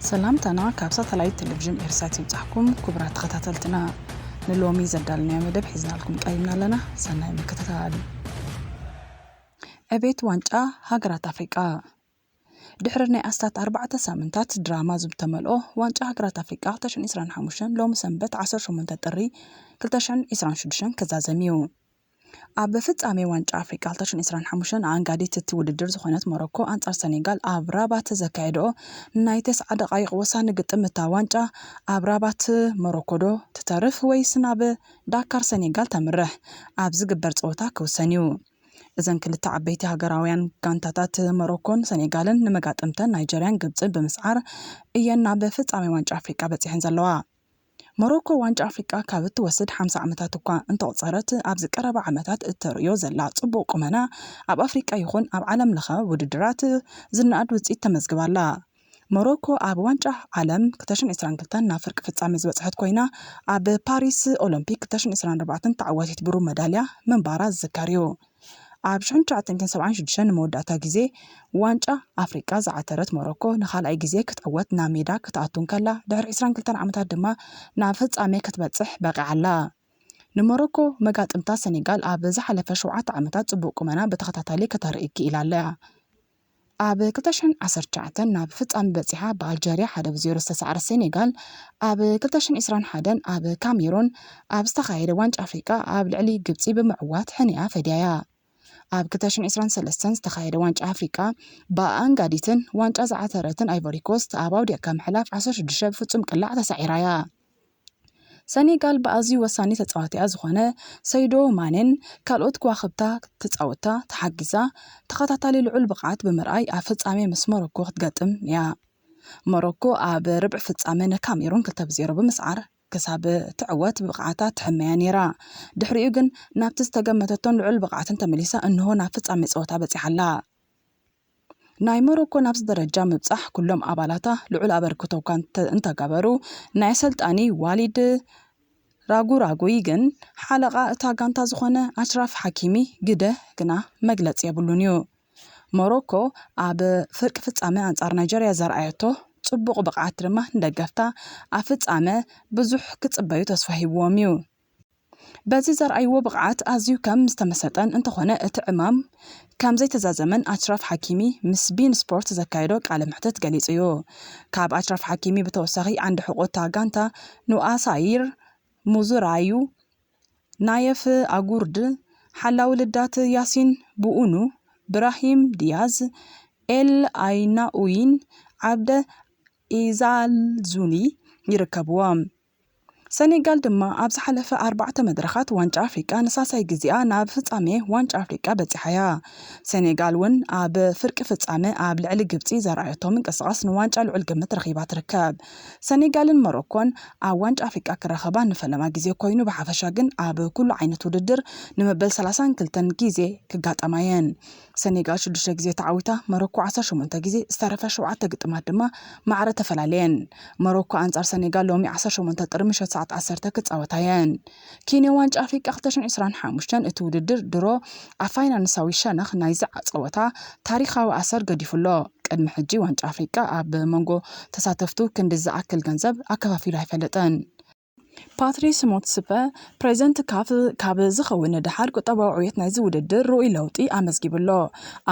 ሰላምታና ካብ ሳተላይት ቴሌቪዥን ኤርሳት ይብጻሕኩም። ክቡራት ተኸታተልትና፣ ንሎሚ ዘዳለናዮ መደብ ሒዝናልኩም ቀሪብና ኣለና። ሰናይ ምክትታል። ዕቤት ዋንጫ ሃገራት ኣፍሪቃ። ድሕሪ ናይ ኣስታት ኣርባዕተ ሳምንታት ድራማ ዝተመልኦ ዋንጫ ሃገራት ኣፍሪቃ ክልተ ሽሕን ዕስራን ሓሙሽተን፣ ሎሚ ሰንበት ዓሰርተ ሸሞንተ ጥሪ ክልተ ሽሕን ዕስራን ሽዱሽተን ክዛዘም እዩ። ኣብ ፍጻሜ ዋንጫ ኣፍሪቃ ክልተ ሽሕን ዕስራን ሓሙሽተን ኣኣንጋዲት እቲ ውድድር ዝኾነት ሞሮኮ ኣንጻር ሰኔጋል ኣብ ራባት ዘካየድኦ ናይ ተስዓ ደቓይቕ ወሳኒ ግጥም፣ እታ ዋንጫ ኣብ ራባት ሞሮኮ ዶ ትተርፍ ወይስ ናብ ዳካር ሰኔጋል ተምርሕ ኣብ ዝግበር ጸወታ ክውሰን እዩ። እዘን ክልተ ዓበይቲ ሃገራውያን ጋንታታት ሞሮኮን ሰኔጋልን ንመጋጥምተን ናይጀርያን ግብጽን ብምስዓር እየን ናብ ፍጻሜ ዋንጫ ኣፍሪቃ በጺሐን ዘለዋ። ሞሮኮ ዋንጫ ኣፍሪቃ ካብ እትወስድ ሓምሳ ዓመታት እኳ እንተቑጸረት፣ ኣብዚ ቀረባ ዓመታት እተርእዮ ዘላ ጽቡቕ ቁመና ኣብ ኣፍሪቃ ይኹን ኣብ ዓለም ለኸ ውድድራት ዝነኣድ ውጽኢት ተመዝግባ ኣላ። ሞሮኮ ኣብ ዋንጫ ዓለም ክልተ ሽሕን ዕስራን ክልተን ናብ ፍርቂ ፍጻሜ ዝበጽሐት ኮይና፣ ኣብ ፓሪስ ኦሎምፒክ ክልተ ሽሕን ዕስራን ኣርባዕተን ተዓዋቲት ብሩር መዳልያ ምንባራ ዝዝከር እዩ። ኣብ ሽሕን ትሽዓተ ሚእትን ሰብዓን ሽዱሽተን ንመወዳእታ ግዜ ዋንጫ ኣፍሪቃ ዝዓተረት ሞሮኮ ንኻልኣይ ግዜ ክትዕወት ናብ ሜዳ ክትኣቱ እንከላ፣ ድሕሪ ዕስራን ክልተን ዓመታት ድማ ናብ ፍጻሜ ክትበጽሕ በቒዓ ኣላ። ንሞሮኮ መጋጥምታ ሰኔጋል ኣብ ዝሓለፈ ሸውዓተ ዓመታት ጽቡቕ ቁመና ብተኸታታሊ ከተርኢ ክኢላ ኣላ። ኣብ ክልተ ሽሕን ዓሰርተ ትሽዓተን ናብ ፍጻሜ በጺሓ ብኣልጀርያ ሓደ ብዜሮ ዝተሳዕረት ሰኔጋል፣ ኣብ ክልተ ሽሕን ዕስራን ሓደን ኣብ ካሜሩን ኣብ ዝተኻየደ ዋንጫ ኣፍሪቃ ኣብ ልዕሊ ግብጺ ብምዕዋት ሕኒኣ ፈድያያ። ኣብ ክልተ ሽሕን ዕስራን ሰለስተን ዝተኻየደ ዋንጫ ኣፍሪቃ ብኣኣንጋዲትን ዋንጫ ዝዓተረትን ኣይቮሪ ኮስት ኣብ ኣውዲቕካ ምሕላፍ ዓሰርተ ሽዱሽተ ብፍጹም ቅላዕ ተሳዒራያ። ሰኔጋል ብኣዝዩ ወሳኒ ተጻዋቲኣ ዝኾነ ሰይዶ ማኔን ካልኦት ከዋኽብታ ትጻወታ ተሓጊዛ፣ ተኸታታሊ ልዑል ብቕዓት ብምርኣይ ኣብ ፍጻሜ ምስ ሞሮኮ ክትገጥም እያ። ሞሮኮ ኣብ ርብዒ ፍጻመ ንካሜሩን ክልተ ብዜሮ ብምስዓር ክሳብ ትዕወት ብቕዓታ ትሕመያ ነይራ። ድሕሪኡ ግን ናብቲ ዝተገመተቶን ልዑል ብቕዓትን ተመሊሳ እንሆ ናብ ፍጻሜ ጸወታ በጺሓ ኣላ። ናይ ሞሮኮ ናብዚ ደረጃ ምብጻሕ ኩሎም ኣባላታ ልዑል ኣበርክቶ እኳ እንተ-፣ እንተገበሩ፣ ናይ ኣሰልጣኒ ዋሊድ ራጉራጉይ ግን ሓለቓ እታ ጋንታ ዝኾነ ኣሽራፍ ሓኪሚ ግደ ግና መግለጺ የብሉን እዩ። ሞሮኮ ኣብ ፍርቂ ፍጻመ ኣንጻር ናይጀርያ ዘርኣየቶ ጽቡቕ ብቕዓት ድማ ንደገፍታ ኣብ ፍጻመ ብዙሕ ክጽበዩ ተስፋ ሂብዎም እዩ። በዚ ዘርኣይዎ ብቕዓት ኣዝዩ ከም ዝተመሰጠን እንተኾነ እቲ ዕማም ከም ዘይተዛዘመን ኣሽራፍ ሓኪሚ ምስ ቢን ስፖርት ዘካየዶ ቃለ መሕትት ገሊጹ እዩ። ካብ ኣሽራፍ ሓኪሚ ብተወሳኺ ዓንዲ ሕቖ እታ ጋንታ ኑኣሳይር ሙዙራዩ፣ ናየፍ ኣጉርድ፣ ሓላዊ ልዳት ያሲን ብኡኑ፣ ብራሂም ዲያዝ፣ ኤል ኣይናኡይን ዓብደ ኢዛልዙኒ ይርከብዎም። ሰኔጋል ድማ ኣብ ዝሓለፈ ኣርባዕተ መድረኻት ዋንጫ ኣፍሪቃ ንሳልሳይ ግዜኣ ናብ ፍጻሜ ዋንጫ ኣፍሪቃ በጺሓ እያ። ሰኔጋል እውን ኣብ ፍርቂ ፍጻመ ኣብ ልዕሊ ግብጺ ዘርኣየቶ ምንቅስቓስ ንዋንጫ ልዑል ግምት ረኺባ ትርከብ። ሰኔጋልን ሞሮኮን ኣብ ዋንጫ ኣፍሪቃ ክራኸባ ንፈለማ ግዜ ኮይኑ፣ ብሓፈሻ ግን ኣብ ኩሉ ዓይነት ውድድር ንመበል ሰላሳን ክልተን ግዜ ክጋጠማ እየን። ሰኔጋል ሽዱሽተ ግዜ ተዓዊታ፣ ሞሮኮ ዓሰርተ ሸሞንተ ግዜ፣ ዝተረፈ ሸውዓተ ግጥማት ድማ ማዕረ ተፈላለየን። ሞሮኮ ኣንጻር ሰኔጋል ሎሚ ዓሰርተ ሸሞንተ ጥሪ ምሸት ሰዓት ዓሰርተ ክጻወታ እየን። ኬንያ ዋንጫ ኣፍሪቃ ክልተ ሽሕን ዕስራን ሓሙሽተን እቲ ውድድር ድሮ ኣብ ፋይናንሳዊ ሸነኽ ናይዚ ጸወታ ታሪኻዊ ኣሰር ገዲፉ ኣሎ። ቅድሚ ሕጂ ዋንጫ ኣፍሪቃ ኣብ መንጎ ተሳተፍቱ ክንዲ ዝኣክል ገንዘብ ኣከፋፊሉ ኣይፈልጥን። ፓትሪስ ሞትስፐ፣ ፕሬዚደንት ካፍ፣ ካብ ዝኸውን ንደሓር ቁጠባዊ ዕብየት ናይዚ ውድድር ርኡይ ለውጢ ኣመዝጊቡ ኣሎ።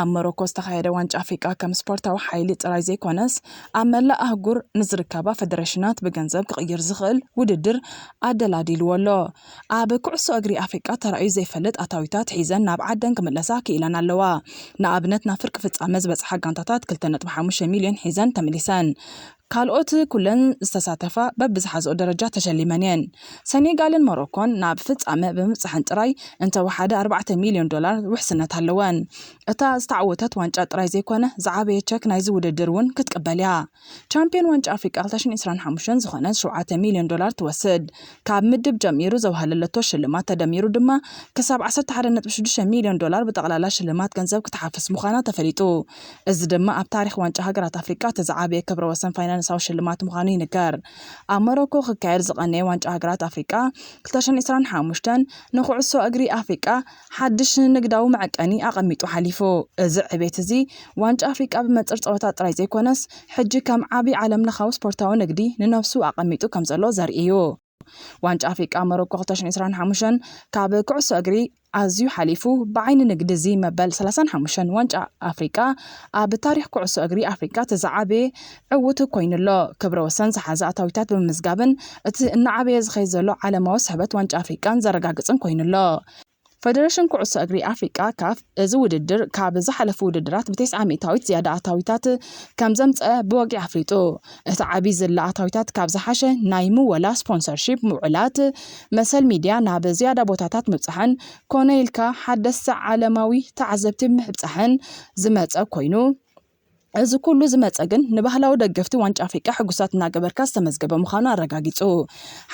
ኣብ ሞሮኮ ዝተኻየደ ዋንጫ ኣፍሪቃ ከም ስፖርታዊ ሓይሊ ጥራይ ዘይኮነስ፣ ኣብ መላእ ኣህጉር ንዝርከባ ፌደሬሽናት ብገንዘብ ክቕይር ዝኽእል ውድድር ኣደላዲልዎ ኣሎ። ኣብ ኩዕሶ እግሪ ኣፍሪቃ ተራእዩ ዘይፈልጥ ኣታዊታት ሒዘን ናብ ዓደን ክምለሳ ክኢለን ኣለዋ። ንኣብነት፣ ናብ ፍርቂ ፍጻመ ዝበጽሓ ጋንታታት ክልተ ነጥቢ ሓሙሽተ ሚልዮን ሒዘን ተመሊሰን። ካልኦት ኩለን ዝተሳተፋ በብዝሓዝኦ ደረጃ ተሸሊመን እየን። ሰኔጋልን ሞሮኮን ናብ ፍጻመ ብምብጽሐን ጥራይ እንተወሓደ ኣርባዕተ ሚልዮን ዶላር ውሕስነት ኣለወን። እታ ዝተዓወተት ዋንጫ ጥራይ ዘይኮነ፣ ዝዓበየ ቸክ ናይዚ ውድድር እውን ክትቅበል እያ። ቻምፒዮን ዋንጫ ኣፍሪቃ ክልተ ሽሕን ዕስራን ሓሙሽተን ዝኾነት ሸውዓተ ሚልዮን ዶላር ትወስድ። ካብ ምድብ ጀሚሩ ዘውሃለለቶ ሽልማት ተደሚሩ ድማ ክሳብ ዓሰርተ ሓደ ነጥቢ ሽዱሽተ ሚልዮን ዶላር ብጠቕላላ ሽልማት ገንዘብ ክትሓፍስ ምዃና ተፈሊጡ። እዚ ድማ ኣብ ታሪኽ ዋንጫ ሃገራት ኣፍሪቃ እቲ ዝዓበየ ክብረ ወሰን ፋይናንስ ሳው ሽልማት ምዃኑ ይንገር። ኣብ ሞሮኮ ክካየድ ዝቐነየ ዋንጫ ሃገራት ኣፍሪቃ ክልተ ሽሕን ዕስራን ሓሙሽተን ንኩዕሶ እግሪ ኣፍሪቃ ሓድሽ ንግዳዊ መዐቀኒ ኣቐሚጡ ሓሊፉ። እዚ ዕቤት እዚ ዋንጫ ኣፍሪቃ ብመንጽር ጸወታ ጥራይ ዘይኮነስ፣ ሕጂ ከም ዓቢ ዓለምለኻዊ ስፖርታዊ ንግዲ ንነብሱ ኣቐሚጡ ከም ዘሎ ዘርኢ እዩ። ዋንጫ ኣፍሪቃ ሞሮኮ ክልተ ሽሕን ዕስራን ሓሙሽተን ካብ ኩዕሶ እግሪ ኣዝዩ ሓሊፉ፣ ብዓይኒ ንግዲ እዚ መበል ሰላሳን ሓሙሽተን ዋንጫ ኣፍሪቃ ኣብ ታሪኽ ኩዕሶ እግሪ ኣፍሪቃ እቲ ዝዓበየ ዕውት ኮይኑ ኣሎ። ክብረ ወሰን ዝሓዘ ኣታዊታት ብምምዝጋብን እቲ እናዓበየ ዝኸይድ ዘሎ ዓለማዊ ስሕበት ዋንጫ ኣፍሪቃን ዘረጋግጽን ኮይኑ ኣሎ። ፈደረሽን ኩዕሶ እግሪ ኣፍሪቃ፣ ካፍ፣ እዚ ውድድር ካብ ዝሓለፉ ውድድራት ብተስዓ ሚእታዊት ዝያዳ ኣታዊታት ከም ዘምጸ ብወግዒ ኣፍሊጡ። እቲ ዓቢ ዝላ ኣታዊታት ካብ ዝሓሸ ናይ ምወላ ስፖንሰርሺፕ ውዕላት፣ መሰል ሚድያ ናብ ዝያዳ ቦታታት ምብጻሕን ኮነ ኢልካ ሓደስቲ ዓለማዊ ተዓዘብቲ ምብጻሕን ዝመጸ ኮይኑ፣ እዚ ኩሉ ዝመጸ ግን ንባህላዊ ደገፍቲ ዋንጫ ኣፍሪቃ ሕጉሳት እናገበርካ ዝተመዝገበ ምዃኑ ኣረጋጊጹ።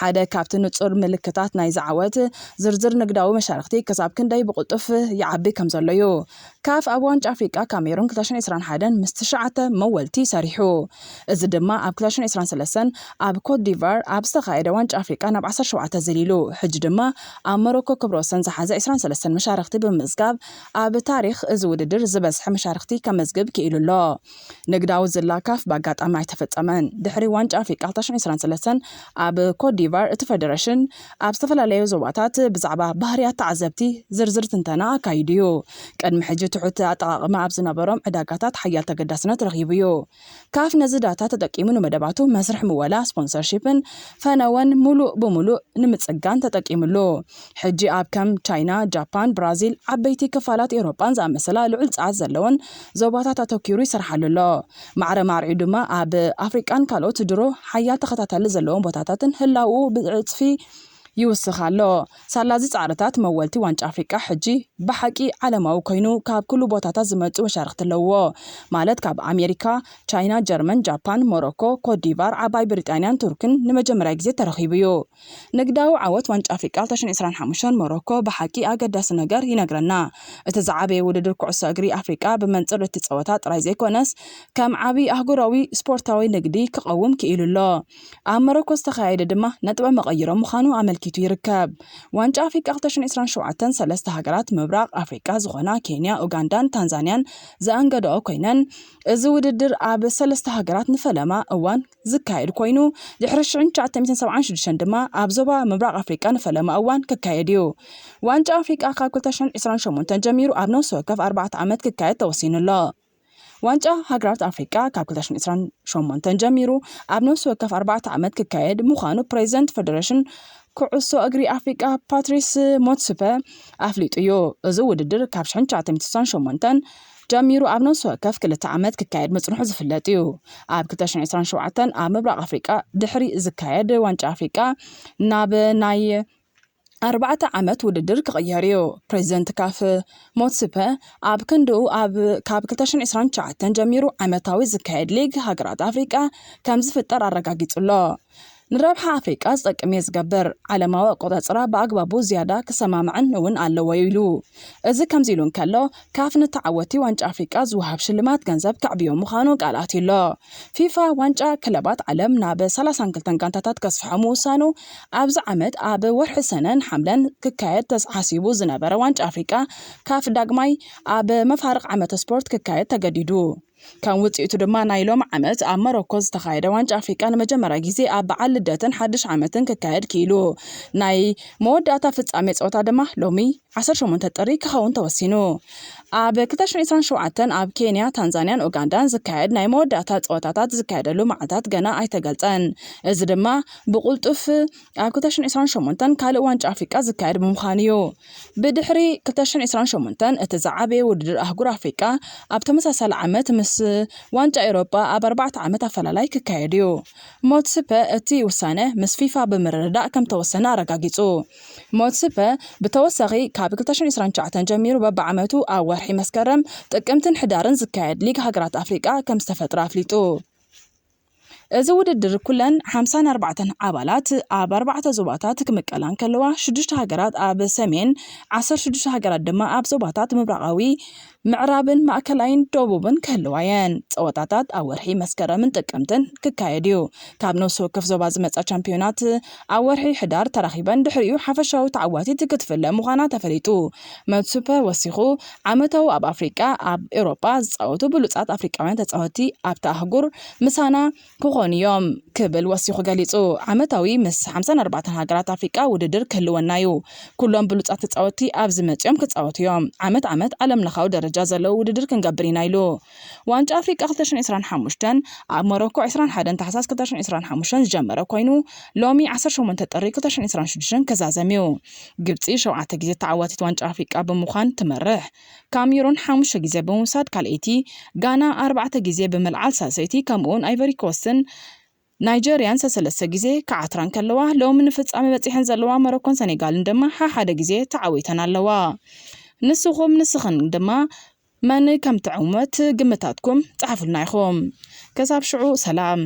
ሓደ ካብቲ ንጹር ምልክታት ናይዚ ዓወት፣ ዝርዝር ንግዳዊ መሻርኽቲ ክሳብ ክንደይ ብቕልጡፍ ይዓቢ ከም ዘሎ እዩ። ካፍ ኣብ ዋንጫ ኣፍሪቃ ካሜሩን ክልተ ሽሕን ዕስራን ሓደን ምስ ትሽዓተ መወልቲ ሰሪሑ። እዚ ድማ ኣብ ክልተ ሽሕን ዕስራን ሰለስተን ኣብ ኮት ዲቫር ኣብ ዝተኻየደ ዋንጫ ኣፍሪቃ ናብ ዓሰርተ ሸውዓተ ዘሊሉ። ሕጂ ድማ ኣብ ሞሮኮ ክብረ ወሰን ዝሓዘ ዕስራን ሰለስተን መሻርኽቲ ብምምዝጋብ ኣብ ታሪኽ እዚ ውድድር ዝበዝሐ መሻርኽቲ ከመዝግብ ክኢሉ ኣሎ። ንግዳዊ ዝላ ካፍ ብኣጋጣሚ ኣይተፈጸመን። ድሕሪ ዋንጫ ኣፍሪቃ ክልተ ሽሕን ዕስራን ሰለስተን ኣብ ኮት ዲቫር እቲ ፈደረሽን ኣብ ዝተፈላለዩ ዞባታት ብዛዕባ ባህርያት ተዓዘብቲ ዝርዝር ትንተና ኣካይዱ እዩ። ቅድሚ ሕጂ ትሑት ኣጠቓቕማ ኣብ ዝነበሮም ዕዳጋታት ሓያል ተገዳስነት ረኺቡ እዩ። ካፍ ነዚ ዳታ ተጠቂሙ ንመደባቱ መስርሕ ምወላ፣ ስፖንሰርሺፕን ፈነወን ሙሉእ ብሙሉእ ንምጽጋን ተጠቂሙሉ። ሕጂ ኣብ ከም ቻይና፣ ጃፓን፣ ብራዚል፣ ዓበይቲ ክፋላት ኤውሮጳን ዝኣመሰላ ልዑል ጸዓት ዘለወን ዞባታት ኣተኲሩ ይሰርሓሉ ኣሎ። ማዕረ ማርዒኡ ድማ ኣብ ኣፍሪቃን ካልኦት ድሮ ሓያል ተኸታታሊ ዘለዎም ቦታታትን ህላውኡ ብዕጽፊ ይውስኽ ኣሎ። ሳላዚ ጻዕርታት መወልቲ ዋንጫ ኣፍሪቃ ሕጂ ብሓቂ ዓለማዊ ኮይኑ ካብ ኩሉ ቦታታት ዝመጹ መሻርኽቲ ኣለዎ። ማለት ካብ ኣሜሪካ፣ ቻይና፣ ጀርመን፣ ጃፓን፣ ሞሮኮ፣ ኮት ዲቫር፣ ዓባይ ብሪጣንያን ቱርክን ንመጀመርያ ግዜ ተረኺቡ እዩ። ንግዳዊ ዓወት ዋንጫ ኣፍሪቃ ክልተ ሽሕን ዕስራን ሓሙሽተን ሞሮኮ ብሓቂ ኣገዳሲ ነገር ይነግረና። እቲ ዝዓበየ ውድድር ኩዕሶ እግሪ ኣፍሪቃ ብመንጽር እቲ ጸወታ ጥራይ ዘይኮነስ፣ ከም ዓቢ ኣህጉራዊ ስፖርታዊ ንግዲ ክቐውም ክኢሉ ኣሎ። ኣብ ሞሮኮ ዝተኻየደ ድማ ነጥበ መቐይሮ ምዃኑ ኣመልኪቱ ይርከብ። ዋንጫ ኣፍሪቃ ክልተ ሽሕን ዕስራን ሸውዓተን ሰለስተ ሃገራት ምብራቕ ኣፍሪቃ ዝኾና ኬንያ፣ ኡጋንዳን ታንዛንያን ዘኣንገደኦ ኮይነን፣ እዚ ውድድር ኣብ ሰለስተ ሃገራት ንፈለማ እዋን ዝካየድ ኮይኑ፣ ድሕሪ ሽሕን ትሽዓተ ሚእትን ሰብዓን ሽዱሽተን ድማ ኣብ ዞባ ምብራቕ ኣፍሪቃ ንፈለማ እዋን ክካየድ እዩ። ዋንጫ ኣፍሪቃ ካብ ክልተ ሽሕን ዕስራን ሸሞንተን ጀሚሩ ኣብ ነፍሲ ወከፍ ኣርባዕተ ዓመት ክካየድ ተወሲኑ ኣሎ። ዋንጫ ሃገራት ኣፍሪቃ ካብ ክልተ ሽሕን ዕስራን ሸሞንተን ጀሚሩ ኣብ ነፍሲ ወከፍ ኣርባዕተ ዓመት ክካየድ ምዃኑ ፕሬዚደንት ፈደረሽን ኩዕሶ እግሪ ኣፍሪቃ ፓትሪስ ሞትስፐ ኣፍሊጡ እዩ። እዚ ውድድር ካብ ሽሕን ትሽዓተ ሚእትን ስሳን ሸሞንተን ጀሚሩ ኣብ ነፍሲ ወከፍ ክልተ ዓመት ክካየድ ምጽንሑ ዝፍለጥ እዩ። ኣብ ክልተ ሽሕን ዕስራን ሸውዓተን ኣብ ምብራቕ ኣፍሪቃ ድሕሪ ዝካየድ ዋንጫ ኣፍሪቃ ናብ ናይ ኣርባዕተ ዓመት ውድድር ክቕየር እዩ። ፕሬዚደንት ካፍ ሞትስፐ ኣብ ክንድኡ ኣብ ካብ ክልተ ሽሕን ዕስራን ትሽዓተን ጀሚሩ ዓመታዊ ዝካየድ ሊግ ሃገራት ኣፍሪቃ ከም ዝፍጠር ኣረጋጊጹ ኣሎ። ንረብሓ ኣፍሪቃ ዝጠቅም እየ ዝገብር፣ ዓለማዊ ኣቆጻጽራ ብኣግባቡ ዝያዳ ክሰማማዕን እውን ኣለዎ ኢሉ። እዚ ከምዚ ኢሉ እንከሎ፣ ካፍ ንተዓወቲ ዋንጫ ኣፍሪቃ ዝወሃብ ሽልማት ገንዘብ ከዕብዮ ምዃኑ ቃል ኣትዩ ኣሎ። ፊፋ ዋንጫ ክለባት ዓለም ናብ ሰላሳን ክልተን ጋንታታት ከስፍሖ ምውሳኑ፣ ኣብዚ ዓመት ኣብ ወርሒ ሰነን ሓምለን ክካየድ ተሓሲቡ ዝነበረ ዋንጫ ኣፍሪቃ፣ ካፍ ዳግማይ ኣብ መፋርቕ ዓመተ ስፖርት ክካየድ ተገዲዱ። ከም ውጽኢቱ ድማ ናይ ሎም ዓመት ኣብ ሞሮኮ ዝተኻየደ ዋንጫ ኣፍሪቃ ንመጀመርያ ግዜ ኣብ በዓል ልደትን ሓድሽ ዓመትን ክካየድ ክኢሉ። ናይ መወዳእታ ፍጻሜ ጸወታ ድማ ሎሚ ዓሰርተ ሸሞንተ ጥሪ ክኸውን ተወሲኑ። ኣብ ክልተ ሽሕን ዕስራን ሸውዓተን ኣብ ኬንያ፣ ታንዛንያን ኡጋንዳን ዝካየድ ናይ መወዳእታ ጸወታታት ዝካየደሉ መዓልታት ገና ኣይተገልጸን። እዚ ድማ ብቕልጡፍ ኣብ ክልተ ሽሕን ዕስራን ሸሞንተን ካልእ ዋንጫ ኣፍሪቃ ዝካየድ ብምዃኑ እዩ። ብድሕሪ ክልተ ሽሕን ዕስራን ሸሞንተን እቲ ዝዓበየ ውድድር ኣህጉር ኣፍሪቃ ኣብ ተመሳሳሊ ዓመት ምስ ዋንጫ ኤውሮጳ ኣብ ኣርባዕተ ዓመት ኣፈላላይ ክካየድ እዩ። ሞትስፐ እቲ ውሳነ ምስ ፊፋ ብምርድዳእ ከም ተወሰነ ኣረጋጊጹ። ሞትስፐ ብተወሳኺ ካብ ክልተ ሽሕን ዕስራን ትሽዓተን ጀሚሩ በብዓመቱ ኣብ ወርሒ መስከረም፣ ጥቅምትን ሕዳርን ዝካየድ ሊግ ሃገራት ኣፍሪቃ ከም ዝተፈጥረ ኣፍሊጡ። እዚ ውድድር ኩለን ሓምሳን ኣርባዕተን ኣባላት ኣብ ኣርባዕተ ዞባታት ክምቀላ እንከለዋ፣ ሽዱሽተ ሃገራት ኣብ ሰሜን፣ ዓሰርተ ሽዱሽተ ሃገራት ድማ ኣብ ዞባታት ምብራቓዊ ምዕራብን ማእከላይን ደቡብን ክህልዋ እየን። ጸወታታት ኣብ ወርሒ መስከረምን ጥቅምትን ክካየድ እዩ። ካብ ነፍሲ ወከፍ ዞባ ዝመጻ ቻምፒዮናት ኣብ ወርሒ ሕዳር ተራኺበን ድሕሪኡ ሓፈሻዊ ተዓዋቲት ክትፍለ ምዃና ተፈሊጡ። መትሱፐ ወሲኹ፣ ዓመታዊ ኣብ ኣፍሪቃ ኣብ ኤውሮጳ ዝጻወቱ ብሉጻት ኣፍሪቃውያን ተጻወቲ ኣብታ ኣህጉር ምሳና ክኾኑ እዮም ክብል ወሲኹ ገሊጹ። ዓመታዊ ምስ ሓምሳን ኣርባዕተን ሃገራት ኣፍሪቃ ውድድር ክህልወና እዩ። ኩሎም ብሉጻት ተጻወቲ ኣብዚ መጺኦም ክጻወቱ እዮም። ዓመት ዓመት ዓለም ለኻዊ ደረጃ ዘለዎ ውድድር ክንገብር ኢና ኢሉ። ዋንጫ ኣፍሪቃ ክልተ ሽሕን ዕስራን ሓሙሽተን ኣብ ሞሮኮ ዕስራን ሓደን ታሕሳስ ክልተ ሽሕን ዕስራን ሓሙሽተን ዝጀመረ ኮይኑ ሎሚ ዓሰርተ ሸሞንተ ጥሪ ክልተ ሽሕን ዕስራን ሽዱሽተን ክዛዘም እዩ። ግብጺ ሸውዓተ ግዜ ተዓዋቲት ዋንጫ ኣፍሪቃ ብምዃን ትመርሕ። ካሜሩን ሓሙሽተ ግዜ ብምውሳድ ካልኣይቲ፣ ጋና ኣርባዕተ ግዜ ብምልዓል ሳልሰይቲ፣ ከምኡውን ኣይቨሪ ኮስትን ናይጀርያን ሰሰለስተ ግዜ ክዓትራ እንከለዋ፣ ሎሚ ንፍጻመ በጺሐን ዘለዋ ሞሮኮን ሰኔጋልን ድማ ሓሓደ ግዜ ተዓዊተን ኣለዋ። ንስኹም ንስኽን ድማ መን ከም ትዕወት ግምታትኩም ጸሓፉልና ኢኹም። ክሳብ ሽዑ ሰላም።